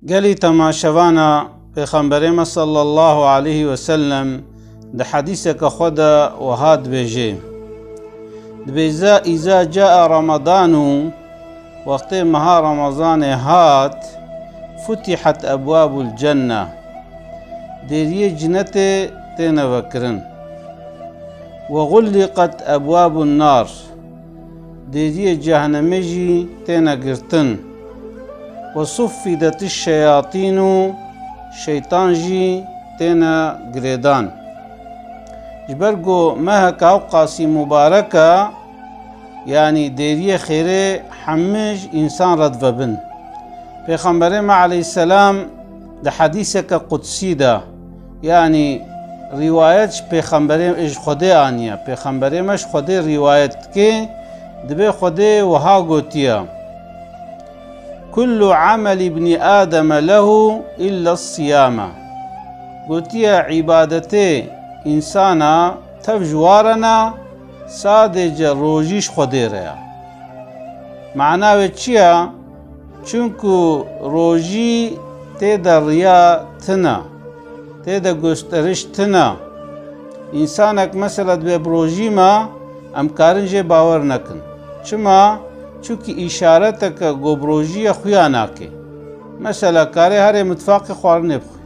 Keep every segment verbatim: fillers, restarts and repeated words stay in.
Gelî temaşevana Pêxemberê me sallallahu aleyhi ve sellem di hedîseke xwe de wiha dibêje, dibêje, "Îza caa Ramadanu", wextê meha Remezanê hat, "futihat ebwabul cenne", dêriyê cinetê têne vekirin. "Ve ğulliqat ebwabun nar", dêriyê cehennemê jî têne girtin. "Ve suffidetiş şeyatînu", şeytan jî têne girêdan. Ji ber ku meheka ew qasî mubarek e, yanî dêriyê xêrê hemî ji însan re dive bin. Pêxemberê me aleyhisselam di hedîseke qudsî de, yanî rîwayet ji Pêxemberê, ji Xwedê aniye. Pêxemberê me ji Xwedê rîwayet dike, dibê Xwedê wiha gotiye, "Kullu ameli ibnî Ademe lehu illa siyame." Gotiye, îbadetê însana tev ji wa re ne, sadece rojî ji Xwedê re ye. Mana wê çi ye? Çunku rojî tê de riya tune, tê de gösteriş tune. Însanek mesela dibê bi rojî me, em karin jê bawer nekin. Çima? Çunku îşareteke ku bi rojî ye xuya nake. Mesela karê herê mitfaqê xwarinê bixwe.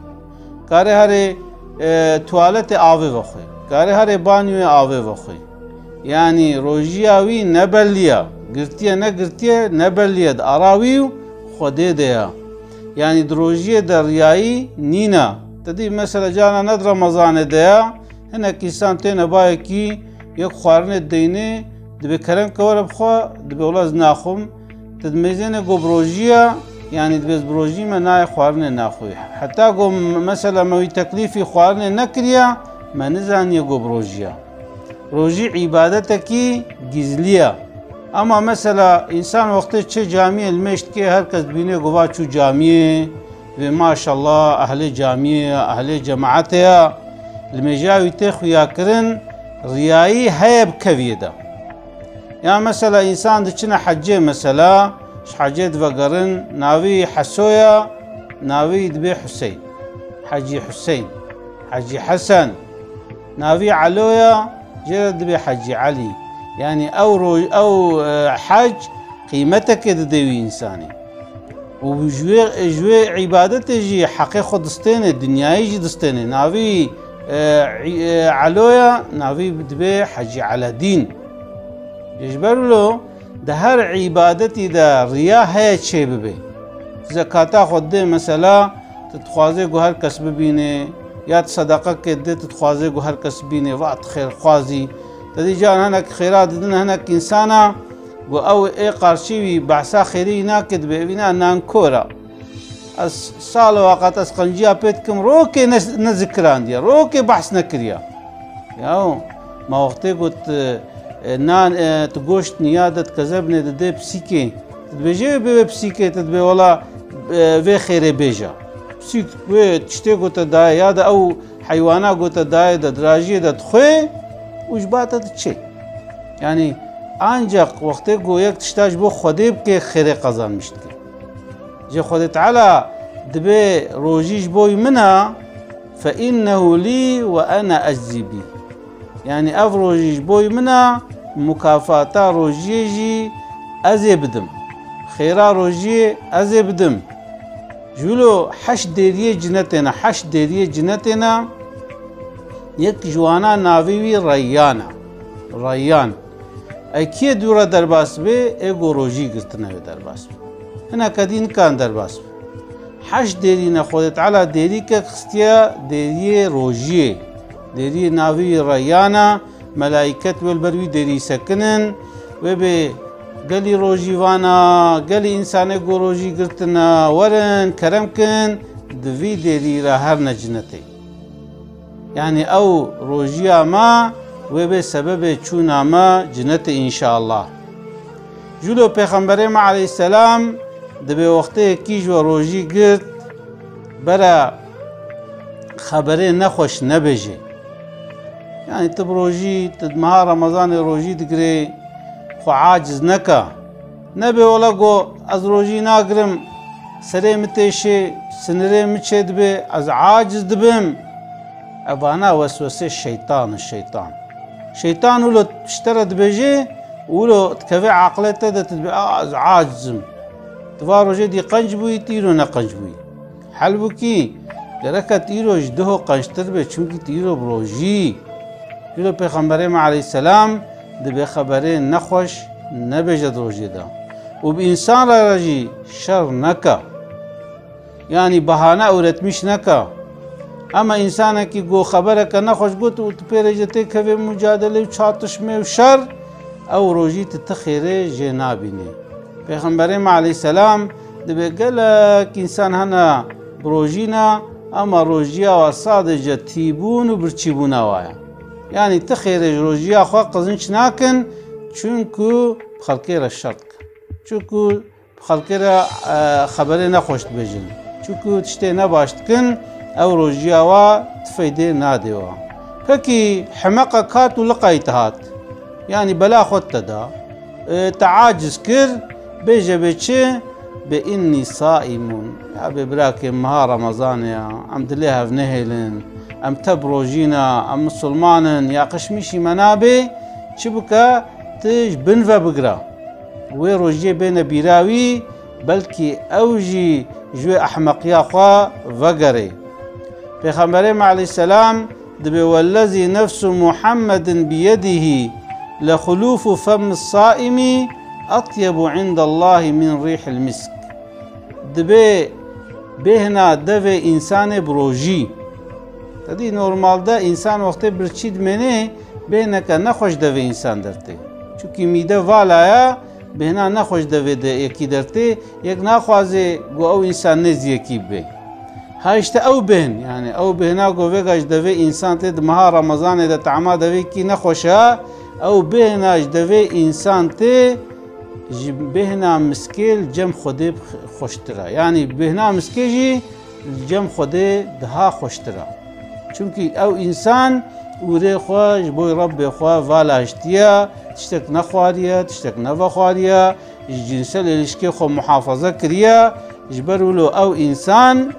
Karê herê, e, tuwaletê avê vexwe. Karê herê banyoyê avê vexwe. Yanî rojiya wî ne bellî ye. Girtiye negirtiye ne bellî ye. Di ara wî û Xwedê de ye. Yanî di rojiyê de riyayî nîne. Te dî mesela carna ne di Remezanê de ye. Hinek însan têne bayekî yek xwarinê dideyne, dibê kerem ke were bixwe, dibê wela ez naxwim. Te dimêzêne ku bi rojî ye, yanî dibê ez bi rojî me nayê xwarinê naxwî. Heta ku m-, mesela me wî teklîfî xwarinê nekiriye, me nizaniye ku bi rojî ye. Rojî îbadetekî gizlî ye. Ama mesela însan wextê çi camiyê limêj dike, her kes dibîne ku va çû camiyê, dibê maşallah ehlê camiyê ye, ehlê cemaetê ye. Limêja wî tê xuyakirin, riyayî heye bi keviyê de. Ya mesela însan diçine hecê mesela, ji hecê divegerin, navî Heso ye, navî dibê Huseyn. Hecî Huseyn, Hecî Hesen. Navî Elo ye, jê re dibê Hecî Elî. Yanî ew roj-, ew, e, hec qîmetekê dide wî însanî. Û ji wê, ji wê îbadetê jî heqê xwe distêne, dinyayê jî distêne. Navî, e, î-, e, Elo ye, navî dibe Hecî Eledîn. Ji ber wilo di her îbadetî de riya heye çêbibe. Zekata xwe didê mesela, tu dixwazê ku her kes bibîne, ya tu sedaqekê didê, tu dixwazê ku her kes bibîne, va tu xêrxwazî. Te dî caran hinek xêra didin hinek însana, Got, ew ê qarşî wî behsa xêrê wî nake, dibê evîna nankor e. Ez sala weqat ez qenciya pê dikim, rokê ne, nezikirandiye, rokê behs nekiriye. Yaw, ma wextê got, e, nan, e, tu goşt niya de dikezebnê didê pisîkê. Tu dibêjê wê bê wê pisîkê, tu dibê wela, e, vê xêrê bêje. Pisîk wê tiştê gote daye ya de ew heywana gote daye de dirajiyê de dixwê û ji ba te diçê. Yanî ancaq wextê ku yek tişta ji bo Xwedê bike, xêrê qazanmiş dike. Ji Xwedê Teala dibê rojî ji bo min e, fe innehu lî ve ene eczî bî. Yanî ev rojî ji bo min e, mukafata rojiyê jî ez ê bidim. Xêra rojiyê ez ê bidim. Ji wilo heşt dêriyê cinetê ne, heşt dêriyê cinetê ne, yek ji wana navê wî Reyyan e. Reyyan. Ey kê dû re derbas bê, ê ku rojî girtine wê derbas bê. Hineke dî nikan derbas bê. Heşt dêrî ne, Xwedê Teala dêrîkek xistiye dêriyê rojiyê. Dêriyê navê wî Reyyan e, melayket wê li ber wî dêrî sekinin, wê bê gelî rojî vana, gelî însanê ku rojî girtine, werin, kerem kin, di vî dêrî re herne cinetê. Yanî ew rojiya me wê bê sebebê çûna me cinetê înşallah. Ji wilo Pêxemberê me aleyhisselam dibê wextê yekî ji we rojî girt, bere xeberê nexweş nebêje. Yanî tu bi rojî, tu di meha Remezanê rojî digirê, xwe aciz neke. Nebe wela go ez rojî nagirim, serê min têşê, sinirê min çêdibe, ez aciz dibim. Evana weswesê şeytan in, şeytan. Şeytan wilo ji te re dibêje, wilo dikeve aqilê te de, tu dibê, "A, ez aciz im." Tu va rojê dî qenc bûyî, tu îro ne qenc bûyî. Halbûkî gereke tu îro ji duho qenctir be, çimkî tu îro bi rojî yî. Îro Pêxemberê me aleyhisselam dibê xeberê nexweş nebêje di rojê de. Û bi însan re jî şer neke. Yanî bahane üretmiş neke. Ama însanekî ku xebereke nexweş got û tu pê re jî têkevê mucadele û çatişmê û şer, ew rojî tu ti xêrê jê nabînî. Pêxemberê me aleyhisselam dibê gelek însan hene bi rojî ne, ama rojiya wa sadece tîbûn û birçîbûna wa ye. Yanî ti xêrê ji rojiya xwe qizinç nakin, çunku bi xelkê re şer dikin. Çunku bi xelkê re, e, xeberê nexweş dibêjin. Çunku tiştê nebaş dikin, ew rojiya wa ti feydê nadê wa. Pekî hemeqek hat û liqayî te hat. Yanî bela xwe te da. E, te aciz kir, bêje bê çi? Bê innî saîmun. Ya bê birakê, meha Remezanê ya, em dilê hev nehêlin, em tev rojî ne, em misilman in, ya qişmîşî me nabê, çi bike, tu ji bin ve bigire. Wê rojiyê bêne bîra wî, belkî ew jî ji wê ehmeqiya xwe vegerê. Pêxemberê me aleyhisselam dibê, "Wellezî nefsu Muhammedin biyedihî lexulûfu femmi saimi etyebu indallahî min rîhil misk." Dibê bêhna devê însanê bi rojî. Te dî normalde însan wextê birçî dimênê, bêhneke nexweş devê însan dertê. Çunkî mîde vala ye, bêhna nexweş devê de yekî dertê, yek naxwazê ku ew însan nêzî yekî bibe. Ha işte ew bêhn, yani ew bêhna ku vêga ji devê însan tê di meha Remezanê de tama devê kî nexweş e, ew bêhna ji devê însan tê, ji bêhna miskê li cem Xwedê xweştir e. Yanî bêhna miskê jî li cem Xwedê daha xweştir e. Çunkî ew însan ûrê xwe ji bo Rebbê xwe vala hiştiye, tiştek nexwariye, tiştek nevexwariye, ji cinsel êlişkê xwe muhafaza kiriye, ji ber wilo ew însan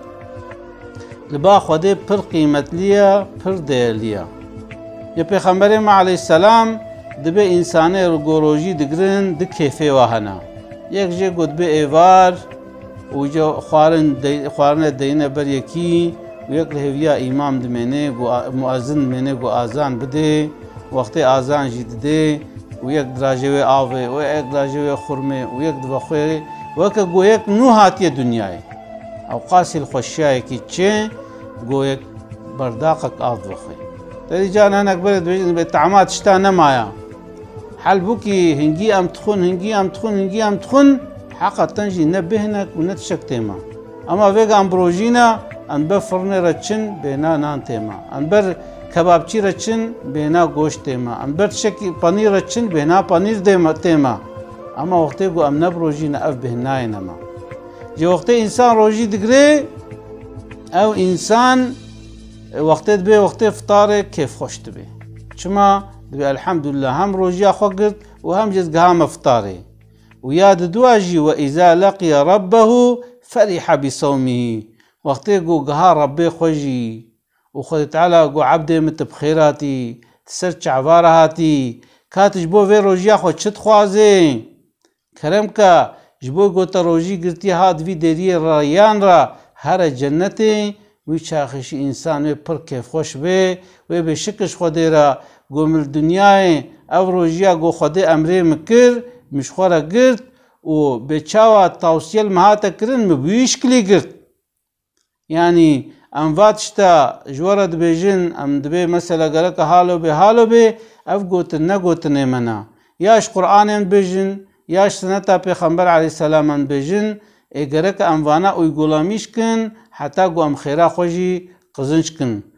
li ba Xwedê pir qîmetlî ye, pir değerlî ye. Yê Pêxemberê me aleyhisselam dibê însanê li gorojî digirin, di kêfê wa hene. Yek jê got bê êvar û ca xwarin dey-, xwarine deyine ber yekî û yek li hêviya îmam dimêne, ku a-, muezin dimêne, ku azan bidê, wextê azan jî didê û yek dirajê wê avê û yek dirajê wê xurmê û yek divexwê, weke ku yek nû hatiye dinyayê. Ew qasî li xweşiyayekî çê, go yek berdaqek av dixwe. Te dî caran hinek berê dibêjin, bê tama tişta nemaya. Halbûkî hingî em dixwin, hingî em dixwin, hingî em dixwin, heqeten jî ne bêhnek û ne tiştek têma. Ema vêga em bi rojî ne, em ber firnê re çin, bêhna nan têma. Em ber kebabçî re çin, bêhna goşt têma. Em ber tiştekî panîr re çin, bêhna panîr dêma-, têma. Ema wextê ku em ne bi rojî ne, ev bêhnayê nema. Ji wextê însan rojî digirê, ew însan, e, wextê dibê wextê fitarê kêfxweş dibê. Çima? Dibê elhamdulillah, hem rojiya xwe girt û hem jî ez gihame fitarê. Û ya didua jî, "Ve îza leqiye rabbehu feriha bi sawmihi." Wextê ku giha Rebbê xwe jî û Xwedê Teala ku, "Ebdê min, tu bi xêr hatî, tu ser çava re hatî, ka tu ji bo vê rojiya xwe çi dixwazê?" Kerem ke, ji bo ku te rojî girtiye hat vî deriyê Reyyan re here cennetê, wî çaxê jî însan wê pir kêfxweş bê, wê bê şikir ji Xwedê re, go min li dinyayê ev rojiya go Xwedê emrê min kir, min ji xwe re girt û bê çawa tawsiye li min hate kirin, min bi wî şikilî girt. Yanî em va tişta ji we re dibêjin, em dibê mesela gereke halo bê, halo bê, ev gotin ne gotinê me ne. Ya ji Qur'anê em dibêjin, ya ji sineta Pêxember aleyhisselam em dibêjin, ê gereke em vana uygulamîş kin, heta ku em xêra xwe jî qizinç kin.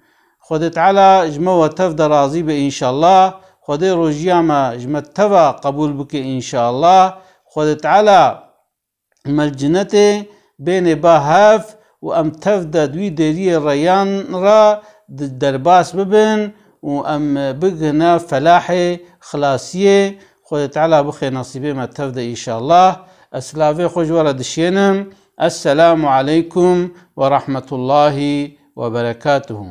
Xwedê Teala ji me we tev de razî be înşallah. Xwedê rojiya me ji me teva qebûl bike înşallah. Xwedê Teala me li cinetê bênê ba hev û em tev de di wî deriyê Reyyan re di derbas bibin û em bigihine felahê, xilasiyê. Xwedê Teala bixê nesîbê me tev de înşallah. Ez silavê xwe ji we re dişênim. Esselamu aleykum ve rahmetullahi ve berekatuhu.